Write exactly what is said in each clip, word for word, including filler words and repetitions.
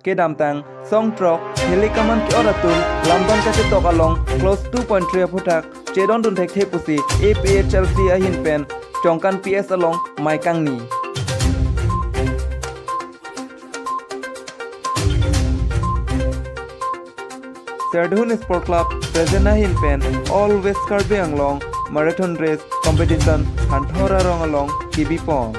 Kedamtang song throk Hilli Kaman ke-ot atum lamdon kachetok along clause two point three aphuthak chedondun thekthe pusi A P H L C ahin pen Chongkan P S along mai kangni. Serdihun Sport Club present ahin pen All West Karbi Anglong Marathon Race Competition Hanthor arong along kebipon.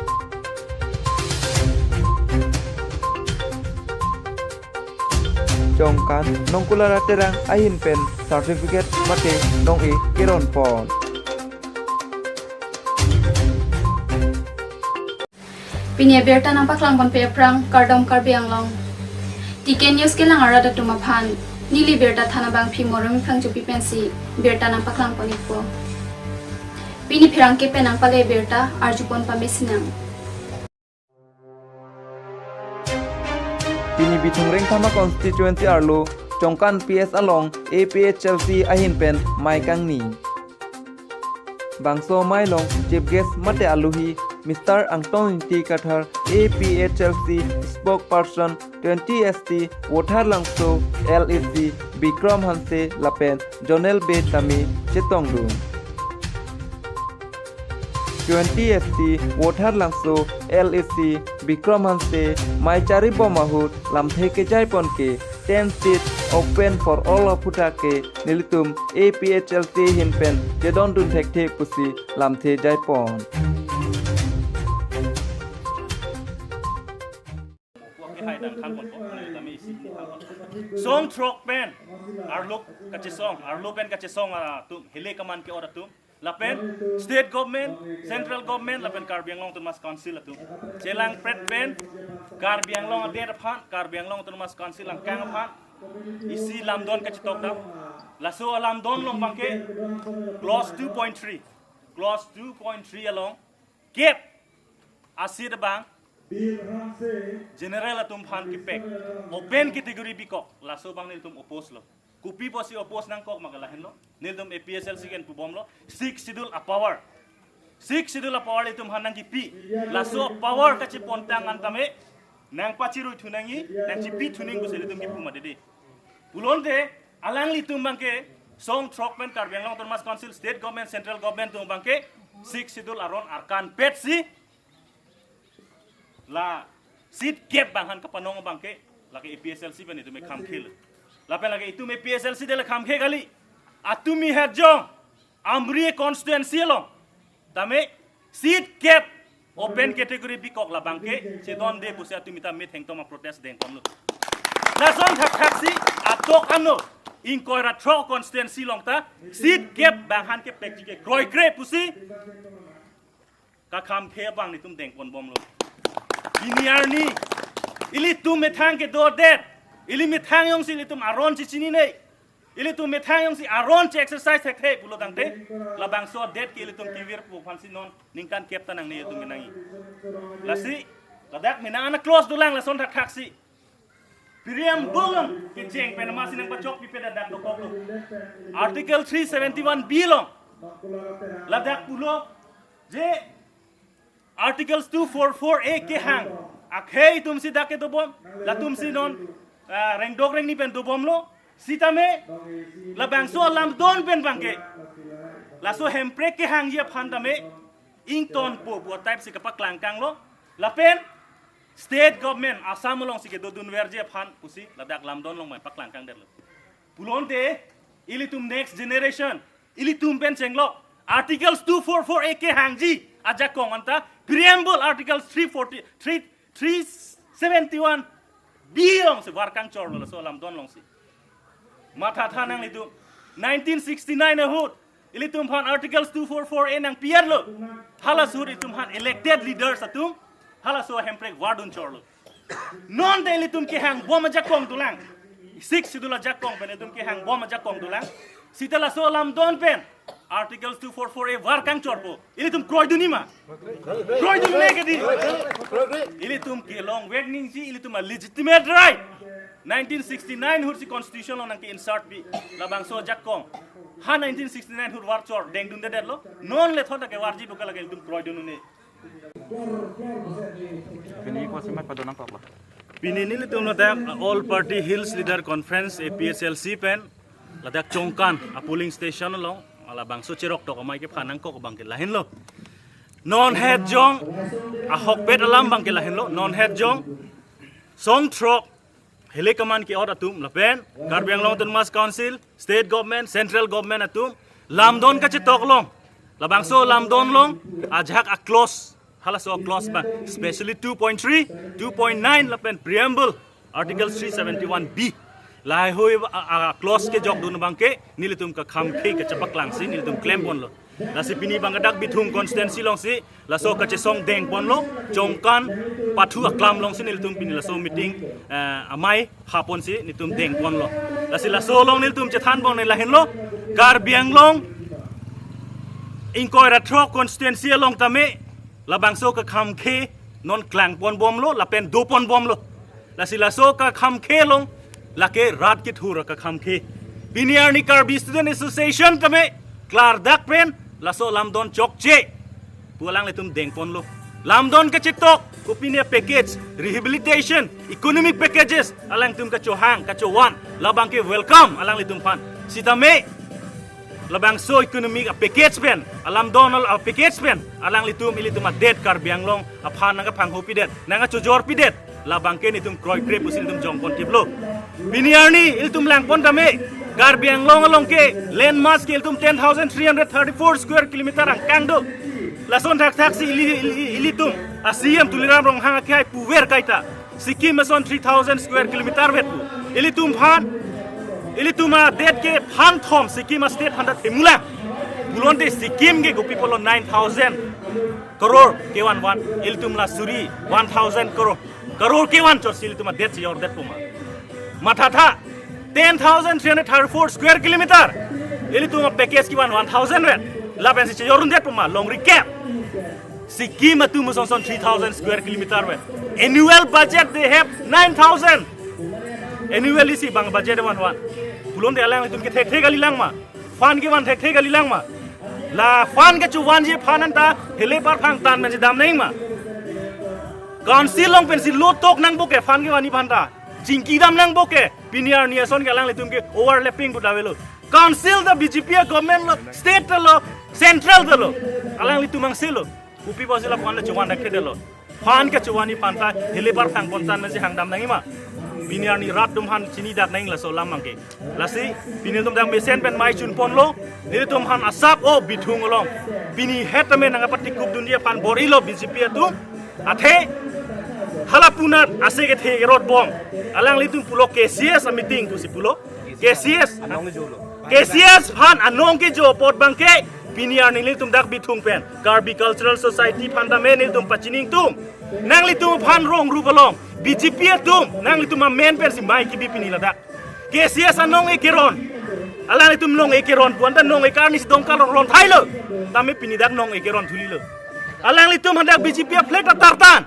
Chongkan Nongkulara Terang ahin pen certificate mate nong-e keronpon. Pini abirta nangpaklang ponpe aphrang kardom Karbi Anglong. T K News kelang arat atum aphan neli birta than abangpi Moremi Phangchopi pensi birta nangpaklang pon-ikpo. Pini pherangke pen nangpale birta arjupon pamesinang. Pini Bithung Rengthama constituency arlo Chongkan P S along A P H L C ahin pen mai kangni. Bangso amei along chief guest mate alohi Mister Angtong Ingti Kathar, A P H L C spokesperson, twenty S T Vothatlangso L A C Bikram Hanse lapen Zonal Bey tame chetongdun. Twenty S T Vothatlangso L A C Bikram Hanse mai charibom ahut lamthe kejaipon ke ten seat open for all aphuthak ke nelitum A P H L C ahin pen chedondun thekthe pusi lamthe jaipon. Song throk pen arlo kachesong, arlo pen kachesong atum, Hilli Kaman ke-ot atum, lapen state government, central government, lapen Karbi Anglong Autonomous Council atum chelangpret pen Karbi Anglong adet aphan, Karbi Anglong Autonomous Council angkang aphan isi lamdon kachetok dam. Laso alamdon along abangke clause two point three, clause two point three along kep a-seat abang general atum aphan kepek, open category bikok, laso abang nelitum oppose lo. Kopi pusi oppose nangkok ma ke lahenlo. Nelitum A P H L C ke-en pubomlo. Sixth Schedule a-power. Sixth Schedule a-power nelitum aphan nangkipi. Laso power kachepontang an tame nangpachirui thu nangji, nangchipi thu nangji pusi nelitum kipu ma didi. Pulote alanglitum abangke song throk pen Karbi Anglong Autonomous Council, state government, central government atum abangke Sixth Schedule aron arkanpetsi la seat kep abang aphan kapanong abangke lake A P H L C pen itum ekham khel. Lapen lake itum A P H L C dele kham khe kali. Atum ihet jong Amri constituency along tame seat kep open category bikok labangke chedonde pusi atum itum metheng toma protest dengponlo. Lason thakthaksi atok ano ingkoi ra throk constituency along ta seat kep abang aphan kepekji ke kroikre pusi kakham khe abang nelitum dengponbomlo. Pini arni ilitum methang kedodet, ili methang jongsi ilitum aron chechinine, ilitum methang jongsi aron che-exercise thekthe pulo tangte, labangso adet ke ilitum kevirpo aphansi non ningkan kep ta nangne itum menangji. Lasi ladak mena ana clause dolang lason thakthaksi. Preamble along kecheng pen amatsi nangpachokpipe, ladak dokoklo. Article three seventy-one B along ladak pulo je Articles two four four A kehang akhei atumsi dak kedobom, latumsi non, ah, rengdok rengni pen dobomlo. Sitame labangso alamdon pen abangke laso hemprek kehangji aphan tame ingtonpo pu type si kapaklangkanglo. Lapen state government Assam alongsi kedodunverji aphan pusi ladak lamdon along mai paklangkangdetlo. Pulote ilitum next generation, ilitum pen chenglok Articles two four four A kehangji ajakong anta preamble Articles three forty, three, three seventy-one B alongsi varkang chorlo, laso lamdon alongsi. Mathatha nanglitum, nineteen sixty-nine ahut ilitum aphan Articles two four four A nangpiarlo. Halaso ahut itum aphan elected leaders atum halaso hemprek vardun chorlo. Nonte ilitum kehangbom ajakong dolang. Sixth Schedule ajakong pen itum kehangbom ajakong dolang. Sita laso lamdon pen Articles two four four A varkang chorpo, ilitum kroidunji ma? Kroidunde kedi. Ilitum kelongvek ningje, ilitum alegitimate right. Nineteen sixty-nine ahutsi constitution along nangke-insert pi labangso ajakong. Ha nineteen sixty-nine ahut varchor dengdundedetlo. Non lethot ta kevarji pu ke lake ilitum kroidun un-e. Pini ko simat padonangkoklo. Pini nelitum ladak All Party Hills Leader Conference, A P H L C pen ladak Chongkan a polling station along labangso cheroktok amei kephan nangkok abangke lahenlo. Non het jong ahokpet alam abangke lahenlo. Non het jong song throk hile kaman ke-ot atum lapen Karbi Anglong Autonomous Council, state government, central government atum lamdon kachetok along, labangso lamdon along ajahak a-clause, halaso a-clause abang, especially two point three, two point nine lapen preamble, Article three seventy-one B, lahaihui a, a, clause kejokdun abangke nelitum kakham ke kachepaklangsi nelitum klemponlo. Lasi pini abang ladak Bithung constituency alongsi laso kachesong dengponlo, Chongkan pathu aklam alongsi nelitum pini laso meeting, eh, amei haponsi nelitum dengponlo. Lasi laso along nelitum chethanpon lahenlo, Karbi Anglong ingkoi ra throk constituency along tame labangso kakham ke non klangponbomlo lapen doponbomlo. Lasi laso kakham ke along lake rat kethur kakham ke. Pini arni Karbi Student Association tame klardak pen laso lamdon chokche pu alanglitum dengponlo. Lamdon kachetok, kopine package, rehabilitation, economic packages, alangtum kachohang, kachovan, labangke welcome alanglitum aphan. Sitame labangso economic a-package pen, alamdon a-package pen alanglitum ilitum adet Karbi Anglong aphan nangkaphanghopidet, nangkachojorpidet, labangke nelitum kroikre pusi nelitum jongpontiplo. Pini arni ilitum langpon tame, Karbi Anglong along ke land mass ke ilitum ten thousand three hundred thirty-four square kilometer angkang do. Lason thakthaksi ili, ili, ilitum a-C E M Tuliram Ronghang akhai puver kaita Sikkim ason three thousand square kilometer vet pu. Ilitum aphan, ilitum adet ke phanthom Sikkim a-state aphanta themulang. Pulote Sikkim ke kopi pulo nine thousand crore kevanvan, ilitum la suri one thousand crore, crore kevan chotsi ilitum adet si jordetpo ma? Mathatha, ten thousand three hundred thirty-four square kilometer, ilitum a-package kevan one thousand vet, lapensi chejordetpo ma? Longri kep. Sikkim atum ason ason three thousand square kilometer vet. Annual budget they have nine thousand. Annually si bang budget vanvan. Pulote alanglitum ke thekthe kalilang ma? Fund kevan thekthe kalilang ma? La fund kechovan ji aphan anta hile parphang tan mensi dam nang ma? Council along pensi lo tok nangpo ke fund kevan ji aphanta. Chingki dam nangpo ke, pini arni ason ke alanglitum ke overlapping pu ta avelo. Council ta B J P a-government lo, state ta lo, central ta lo. Alanglitum angse lo. Kopi pusi la fund chovan thekthe lo? Fund kechovan ji aphanta hile parphang pon tan mensi hangdam nang ma? Pini arni rat atum aphan chinidak nang laso alam abangke. Lasi pini nelitum dak mesen pen mei chunponlo, nelitum aphan asap o Bithung along. Pini het tame nangpatikupdunji aphan bor-ilo B J P atum. Athe hala punat ase kethe kerot bom. Alanglitum pulo K C S a-meeting pusi pulo. K C S. Anong kejo lo. K C S aphan anong kejo apot abangke pini arni nelitum dak Bithung pen Karbi Cultural Society aphan tame nelitum pachini ingtung. Nanglitum aphan rong rup along B J P atum nanglitum amen pensi mei kebi pini ladak. K C S anong ekeron, alanglitum nong ekeron pu anta nong ekarni si Dongka along ron thailo. Tame pini dak nong ekeron thulilo. Alanglitum hadak B J P a-flag atartan.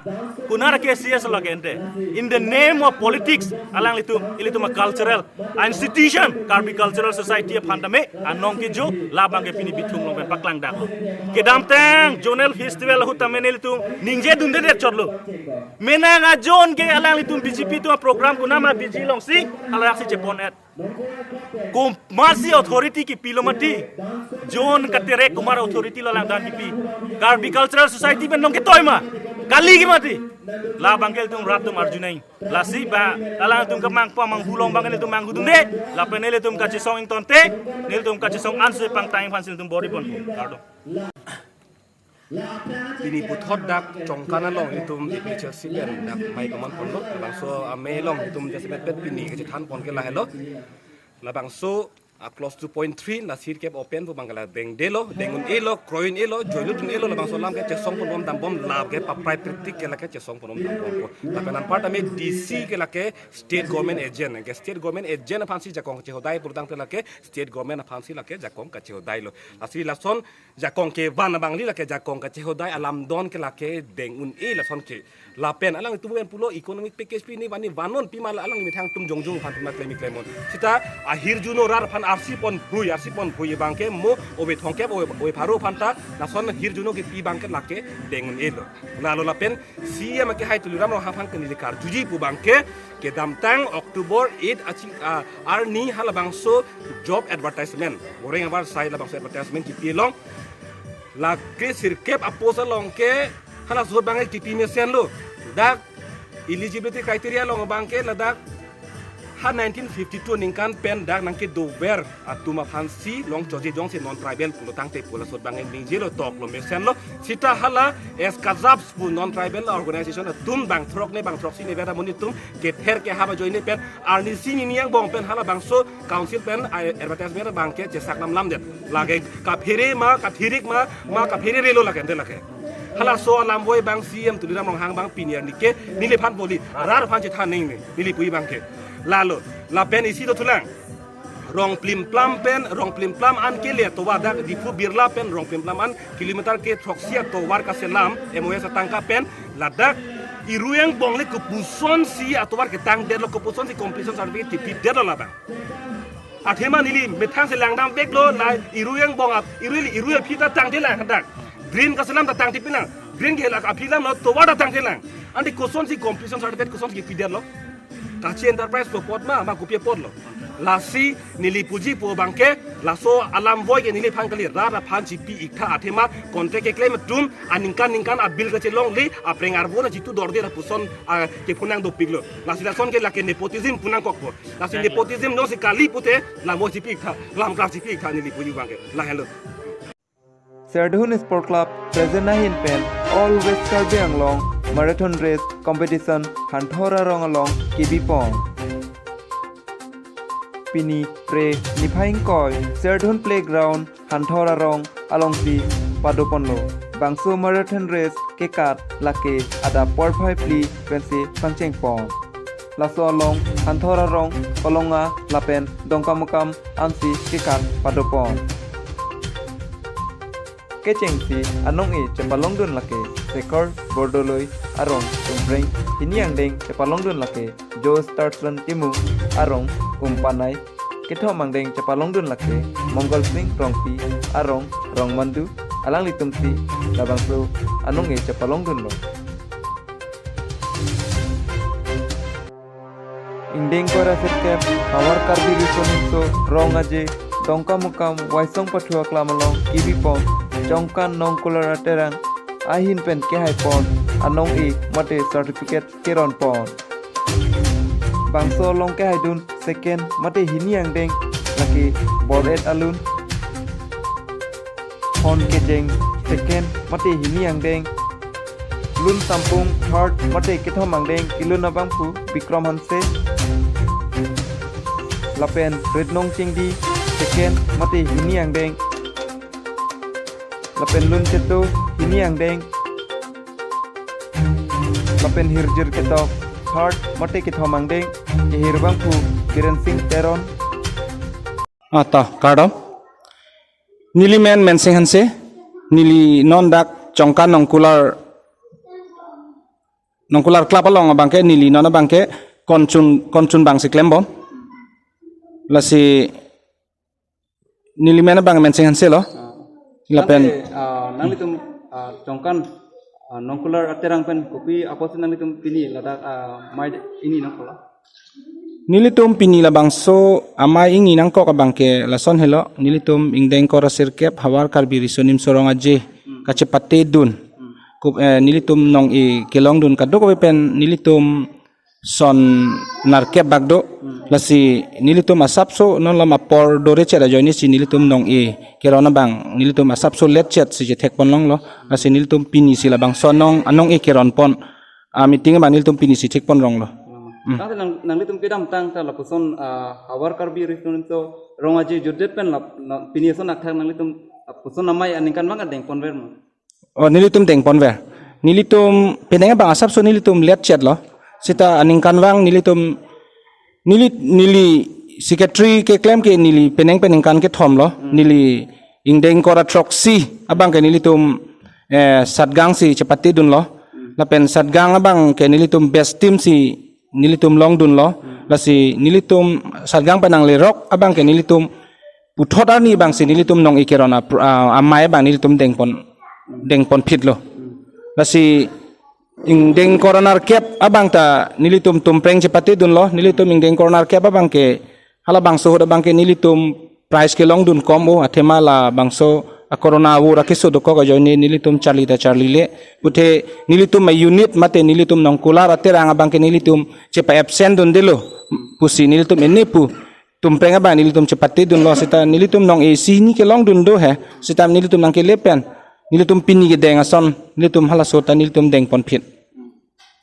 Konat a-K C S lake ante? In the name of politics, alanglitum, ilitum a-cultural a-institution, Karbi Cultural Society aphan tame anong kejo, labangke pini Bithung along pen paklangdaklo. Kedamtang zonal festival ahut tame nelitum ningjedundedet chotlo. Menang a-zone ke alanglitum B J P atum a-program konat ma busy longsi, halaksi chepon-et. Komatsi authority kipilo mati? Zone katerek komat authority lo langdan kipi? Karbi Cultural Society pen nong ketoi ma? Kali ke mati? Labangke ilitum rat atum arju nang. Lasi ba alangtum kemangpo amanghu along abang nelitum manghudunde, lapen nelitum kachesong ingtonte, nelitum kachesong ansi pangtang aphansi nelitum bor-iponpo. Kardom. Pini puthot dak Chongkan along itum A P H L C pen dak mei komanponlo, labangso amei along itum jasemet pet pini kachethanpon ke lahelo. Labangso a-clause two point three la sirkep open pu abang ke la dengdelo, deng-un-elo, kroi-un-elo, joinut-un-elo, labangso alam ke chesongponbom dambom, lake paprai pritik ke lake chesongponbom dambompo. Lapen anparta me D C ke lake state government agent, ke state government agent aphansi jakong kachehodai pulotangte lake state government aphansi lake jakong kachehodailo. Lasi lason jakong kevan abangli lake jakong kachehodai alamdon ke lake deng-un-e lason ke. Lapen alanglitum pen pulo economic package pini vanji vannon pima la alang methang atum jongjong aphan pima klem klemnon. Sita ahirjuno rat aphan arsi pon brui, arsi pon brui abangke mo ove thomkep, ove, ove pharo aphanta lason hirjuno kipi abangke lake deng un-elo. Lalo lapen C E M akehai Tuliram Ronghang aphan ke neli karjuji pu abangke kedamtang October eight achi, ah, arni halabangso job advertisement, goreng abar sai labangso advertisement kipi along lake sirkep a-post along ke halaso ahut abangke kipi mesenlo. Dak eligibility criteria along abangke ladak ha nineteen fifty-two aningkan pen dak nangkedover atum aphansi long choji jongsi non tribal pulo tangte pu laso ahut abangke ningjelo, toklo, mesenlo. Sita hala S Kazabs pu non tribal organization atum bang throk ne bang throksi ne beda amonit atum kether kehap ajoine pen arnisi nini angbong pen halabangso council pen, ah, advertisement abangke chesak lam lamdet. Lake kaphere ma, kathirik ma, ma kaphererelo lake ante lake. Halaso alam voi abang C E M Tuliram Ronghang abang pini arni ke neliphan poli, rat aphan chethan neng ne, neli puji abangke. Lalo, lapen isi dothulang. Rongplimplam pen, Rongplimplam an kele atovar, dak Diphu Birla pen Rongplimplam an kilometer kethroksi atovar kaselam, M O S atangka pen, ladak Iru angbong le kopusonsi atovar ketangdetlo, kopusonsi completion certificate kipidetlo labang. Athema neli methang si langdam veklo, la Iru angbong ap, Iru, Iru aphi ta tangtelang hadak. Drain kaselam ta tangtepilang. Drain ke la aphi alamlo, tovar ta tangtelang. Ante kosonsi completion certificate kosonsi kipidetlo? Kachi Enterprise pu apot ma, ma kopi apotlo? Lasi neli puji pu abangke, laso alam voi ke neliphan kali, rat aphan chipi iktha, athema contract keklem atum aningkan ningkan a-bill kachelongle, apreng arvo nangchitudorde lapuson, ah, kephonang dopiklo. Lasi lason ke lake nepotism pu nangkokpo. Lasi nepotism jongsi kali pute, lam voi chipi iktha, lam klar chipi iktha, neli puji abangke. Lahelo. Serdihun Sport Club present ahin pen All West Karbi Anglong Marathon Race Competition Hanthor arong along kebipon. Pini Phre niphai ingkoi, Serdihun Playground Hanthor arong alongsi padoponlo. Bangso Marathon Race kekat lake adap porphai phli pensi pangchengpon. Laso along Hanthor arong, Kolonga lapen Dongkamukam ansi kekat padopon. Kechengsi anong-e chepalongdun lake Sekhor Bordoloi arong Umpreng, hini angdeng chepalongdun lake Joe Starson Timung arong Umpanai, kethom angdeng chepalongdun lake Mongol Sing Rongpi arong Rongmandu, alanglitumsi labangso anong-e chepalongdunlo. Ingdeng ingkoi ra sirkep, Havar Karbi Riso Nimso Rong Aje, Dongkamukam Waisong Pathu Aklam along kebipon Chongkan Nongkular Aterang ahin pen kehaipon anong-e mate certificate keronpon. Bangso along kehaidun second mate hini angdeng lake Bor-et Alun. Hon Kejeng second mate hini angdeng. Lun Sampung third mate kethom angdeng kelun abangphu Bikrom Hanse. Lapen Ritnong Chingdi second mate hini angdeng. Lapen Lun Cheto hini angdeng. Lapen Hirjir Ketok third mate kethom angdeng, kehir abangphu Kiran Sing Teron. Ata, kardom. Neli men Mensing Hanse, neli non dak Chongkan Nongkular, Nongkular Club along abangke neli non abangke konchun, konchun abangsi klembom. Lasi neli men abang Mensing Hanse lo. Ah. Lapen tangte, ah, nanglitum, ah, Chongkan, ah, Nongkular Aterang pen kopi apotsi nanglitum pini ladak, ah, amei ingni nangkoklo? Nelitum pini labangso amei ingni nangkok abangke lason helo, nelitum ingdeng ingkoi ra sirkep Havar Karbi Riso Nimso Rong Aje, hmm, kachepatedun. Hmm. Kup, eh, nelitum nong-e kelongdun kadokave pen nelitum son nerkep bak do. Hmm. Lasi nelitum asapso non lam apor dore chet ajoinesi nelitum nong-e keron abang nelitum asapso let chetsi chethekpon longlo. Lasi nelitum pinisi labangso anong, anong-e keronpon a-meeting abang nelitum pinisi thekpon longlo. Hmm. Hmm. Tangte nang, nanglitum kedamtang ta lapuson, ah, Havar Karbi Riso Nimso Rong Aje jutdet pen lap, na, pini ason athak nanglitum, ah, lapuson amei aningkanvang dengponver ma? Oh, nelitum dengponver. Nelitum penang abang asapso nelitum let chetlo. Sita aningkanvang nelitum, neli, neli secretary keklem ke neli penang peningkan kethomlo. Hmm. Neli ingdeng ingkoi ra throksi abangke nelitum, eh, Satgang si chepatedunlo. Hmm. Lapen Satgang abangke nelitum best team si nelitum longdunlo. Hmm. Lasi nelitum Satgang pen nanglerok abangke nelitum puthot arni abangsi nelitum nong-e keron apr-, ah, amei abang nelitum dengpon, dengponphitlo. Lasi ingdeng koronar kep abang ta nelitum Tumpreng chepatedunlo, nelitum ingdeng koronar kep abang ke halabangso ahut abang ke nelitum prize kelongdun kom o, athema labangso a-corona awor akeso dokok ajoine nelitum charli ta charlile. Puthe nelitum a-unit mate nelitum nongkular aterang abang ke nelitum chepa-absent dundelo pusi nelitum ene pu Tumpreng abang nelitum chepatedunlo, seta nelitum nong-e isi hini kelongdun do he, seta nelitum nangkele pen nelitum pini kedeng ason nelitum halaso ta nelitum dengponphit.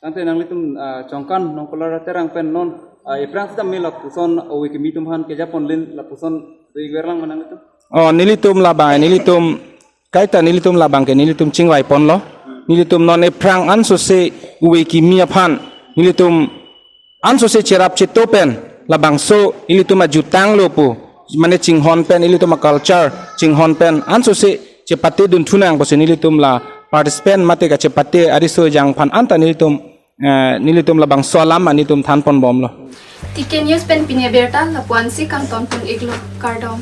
Tangte nanglitum, ah, Chongkan nongkular aterang pen non, ah, ephrang sitame lapuson ove kimi atum aphan kejaponlin lapuson do-ik verlang ma nanglitum? Oh, nelitum labang, nelitum kaita nelitum labang ke nelitum chingvaiponlo. Nelitum non ephrang ansose ove kimi aphan nelitum ansose cherap cheto pen labangso ilitum ajutanglo pu, mane chinghon pen, ilitum a-culture chinghon pen ansose chepatedun thunang pusi nelitum la participant mate kachepate ariso ejang aphan anta nelitum, eh, nelitum labangso alam nelitum thanponbomlo. T K News pen pini abirta lapu-ansi kangtonpon-iklo, kardom.